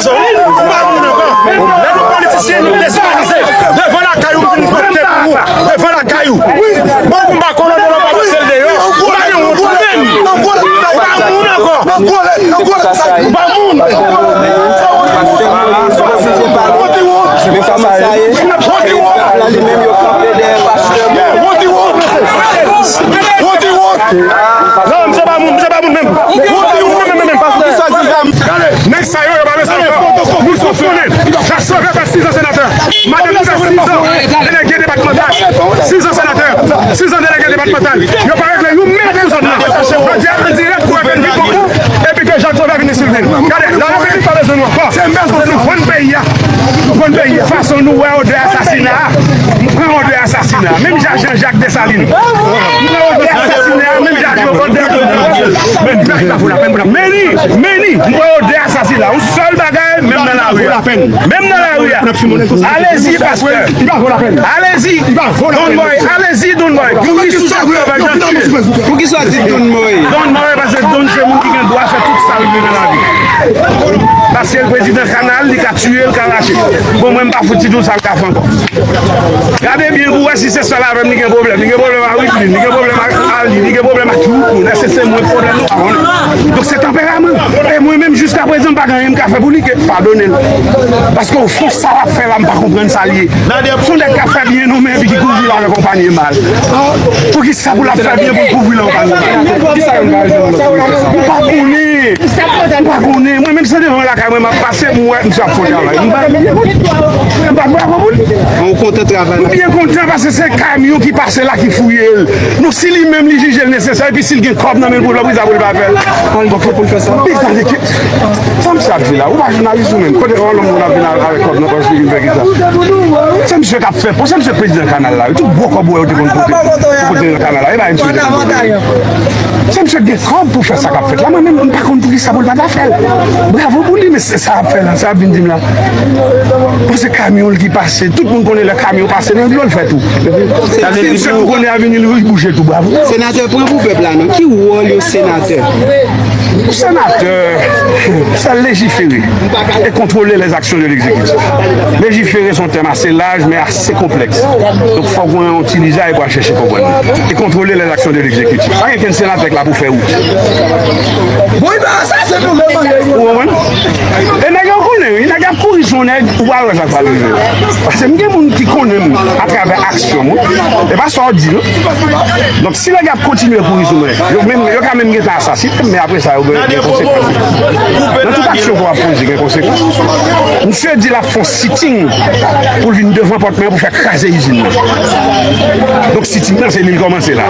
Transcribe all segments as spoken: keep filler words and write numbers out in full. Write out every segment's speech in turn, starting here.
pase w. Ou pa moun ankò. Lè nou politisyen, nou dezòganize. Devan lakay ou, vin pote pou ou. Devan lakay ou. Bon, konba kolonèl, ou pa pase l deyò. Ou pa gen wont ou menm. Ou pa moun ankò. Ou pa moun. Honte wont. Honte wont. Honte wont. Honte wont. Non, misye pa moun, misye pa moun menm. Honte wont. Nèg sa yo, yo pa bezwen fè. Nou konfonnen. Jacques Sauveur fè sis an senatè. Madan li fè sis an delege depatmantal. Sis an senatè. Sis an delege depatmantal. Yo pa regle yon mèt pou zòn nan. Jodi a, an dirèk pou Evelyn Picon. Epi ke Jacques Sauveur vini sou vil. Gade, la Repiblik pa bezwen nou ankò. Paske nou vann peyi a. Nou vann peyi a. Fason nou wè odè asasina a. M pran odè asasina a. Menm jan Jean Jacques Dessalines. M pran odè asasina a. Menm jan Jovenel. Meni, meni, m pran odè asasina a. Yon sèl bagay, menm nan lari a. Menm nan lari a. Alezi, pastè. Alezi. Don Boy, alezi, Don Boy. Poukisa w di Don Boy? Poukisa w di Don Boy? Don Boy, paske Don se moun ki gen dwa fè tout sa l vle nan lavi. Paske l prezidan kanal, li ka tiye, l ka rache. Bon, mwen, m pa fouti di w sa l ka fè ankò. Gade byen pou w wè si se sèl avè m li gen pwoblèm. Li gen pwoblèm ak Widlin, li gen pwoblèm ak Ali, li gen pwoblèm ak tout moun. Èske se mwen k pwoblèm nou pa konnen? Donk se tanperaman. E mwen menm, jiska prezan, m pa gen anyen m ka fè pou li ke padone l. Paske ofon, sa l ap fè la, m pa konprann sa l ye. Se yon nèg k ap fè byen non, men epi ki kouvri l avèk yon panye mal. Poukisa pou l ap fè byen pou l kouvri l avèk yon panye mal? Ou pa konnen. Ou pa konnen. Mwen menm se devan lakay mwen m ap pase, m wè misye ap fè yon travay. M pa, m pa bravo pou li. Ou kontan travay la? M byen kontan paske se kamyon ki pase la ki fouye l. Non, si li menm li jije l nesesè, epi si l gen kòb nan men l pou l fè, poukisa pou l pa fè l? An l gen kòb pou l fè sa? Li tande ke, sa misye ap di la, ou pa jounalis ou menm. Kote yon lòt moun ap vin avèk kòb nan pòch li vin fè kisa? Se misye k ap fè, se misye k prezidan kanal la, wi. Tout gwo kòb ou wè yo te konn pote, yo pote nan kanal la. E pa misye te konn pote. Se misye gen kòb pou fè sa k ap fèt la. Mwen menm, m pa konn poukisa pou l pa ta fè l. Bravo pou li, men se sa ap fè la, sa ap vin di m la. Bon, se kamyon l ki pase. Tout moun konnen lè kamyon pase, nan dlo l fè tou. Se misye tou konnen avini l, li bouje tou, bravo. Senatè, pran pou pèp la, non. Ki wòl yon senatè? Yon senatè, se lejifere e kontwole lèzaksyon de legzekitif. Lejifere se yon tèm ase laj, men ase konplèks. Donk, fòk ou gen yon ti lizay pou al chèche konprann li. E kontwole lèzaksyon de legzekitif. Pa gen kenn senatè k la pou fè wout. Bon, li pa asasen nou menm. Ou konprann? E nèg yo konnen, wi. Nèg y ap kouri sou yon nèg, ou pa wè sa k pral rive. Paske m gen moun ki konnen m atravè aksyon mwen. E pa sa w di, non. Donk, si nèg y ap kontinye kouri sou mwen, yo menm, yo ka menm gentan asasinen m, men apre sa, yo gen, gen konsekans. Nan tout aksyon ke w ap poze, gen konsekans. Misye di l ap fè yon sitting pou l vin devan pòt mwen pou fè kraze izin nan. Donk, sitting nan, se li l kòmanse la.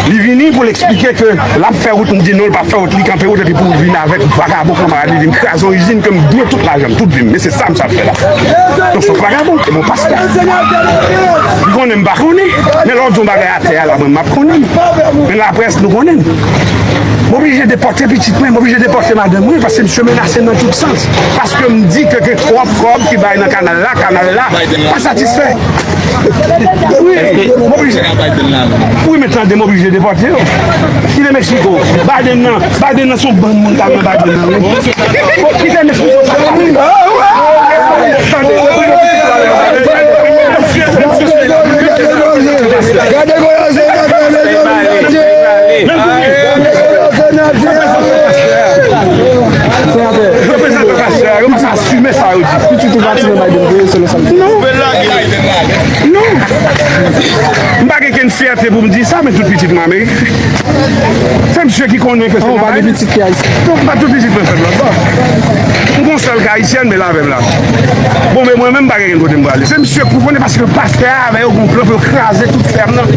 Li vini pou l eksplike ke l ap fè wout, m di non, l p ap fè wout, li kanpe wout, epi pou l vin avèk vagabon kanmarad li, vin kraze yon izin ke m dwe tout lajan m, tout vi m. Men se sa misye ap fè la. Donk, se yon vagabon, se yon pastè. Li konnen m pa konnen, men lè w di yon bagay atè a la, mwen, m ap konnen. Men laprès, nou konnen. M oblije depòte pitit mwen, m oblije depòte madanm mwen, paske misye menase m nan tout sans. Paske m di ke gen twòp kòb ki bay nan kanal la, kanal la pa satisfè. Wi, m oblije. Wi, men tande, m oblije depòte yo. Kite m eksplike w. Biden nan, Biden nan se yon bann moun k al nan Biden nan, wi. Kite m eksplike w sa. Tande. Gade kòman se. Reprezantan pastè a, yo pa ka asime sa yo di. Pitit ou pa tire Biden vre, selon sa l di. Non. Non. M pa gen Yon fyète pou m di sa, men tout pitit mwen Amerik. Se misye ki konnen ke se mwen. Donk, pa tout pitit mwen fèt lòt bò. M gon sèl k ayisyèn, men l avè m la. Bon, men mwen menm, m pa gen kote m prale. Se misye k pou konnen, paske pastè a avè yo gon plan pou yo kraze tout fèm nan.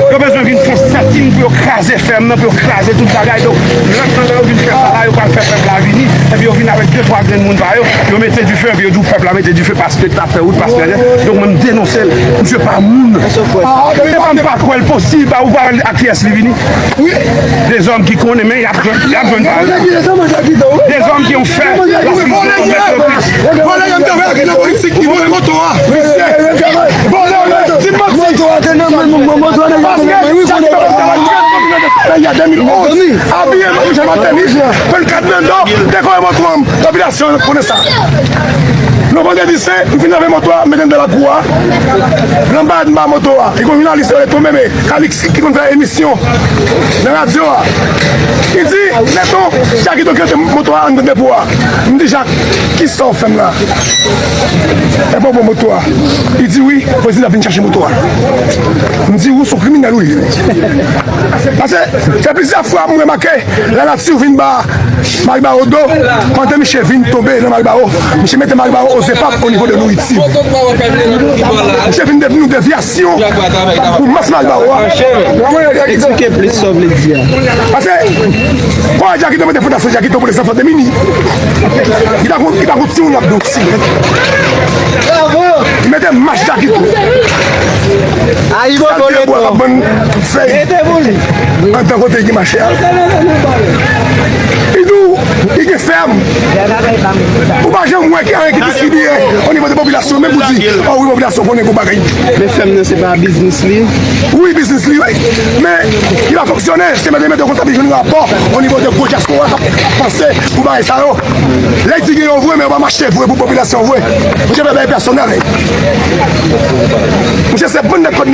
Yo bezwen vin fè yon sètin pou yo kraze fèm nan, pou yo kraze tout bagay. Donk, lòt nan lè yo vin fè sa la, yo pral fè pèp la vini, epi yo vin avèk de twa grenn moun pa yo, yo mete dife, epi yo di w pèp la mete dife paske l t ap fè wout, paske, donk, mwen, m denonse l. Misye pa moun. Devan m pa kwè l posib, ou pa wè ak kiyès li vini. De zòm ki konnen, men y ap jwenn, y ap jwenn pa yo. De zòm ki yon fè, y ap vin mete yo plis. Vòlè yo te wè ki nan politik ki vòlè moto a. Visye. Vòlè yo, di m manti. Paske Jacques Domingue te wè trèz kominote peyi a de mil onz. Abiye manm jan Martelly, vennkat nan do, dekore moto a. Popilasyon konnen sa. Nou vandredi sen, m fin lave moto a, m mete l nan lakou a. Lanbad m ba moto a. E gon jounalis yo rele Tonbebe Calix ki konn fè emisyon nan radyo a. Li di, Neton, Jakito ki rete moto a anndan depo a. M di, Jak, kisa w fè m la? E bon, bon moto a. Li di, wi, prezidan vin chache moto a. M di, ou se yon kriminèl, wi. Paske fè plizyè fwa m remake lanati vin ba Maribawo do, pandan misye vin tonbe nan Maribawo, misye mete Maribawo o zepap o nivo de nouriti. Misye vin devni yon devyasyon pou mas Maribawo a. Eksplike plis sa w vle di a. Paske, kòman Jakito mete fondasyon Jakito pou lèzanfan de mini? Li ta gon, li ta gon timoun l ap di w si. Li mete mach Jakito. Ayibobo Neton. Fèy. Anndan kote ki mache a. Li di w, li gen fèm. Ou pa janm wè ki anyen ki distribiye o nivo de popilasyon, menm pou di, o wi, popilasyon konnen gon bagay. Men fèm nan se pa biznis li? Wi, biznis li, wi. Men li pa fonksyone, se mete, mete konsa, li jwenn rapò o nivo de gwo dyaspora k ap panse pou bagay sa yo. Lè l di gen yo vre, men yo pa mache vre pou popilasyon vre. Misye fè bagay pèsonèl. Misye se bann nèg kòd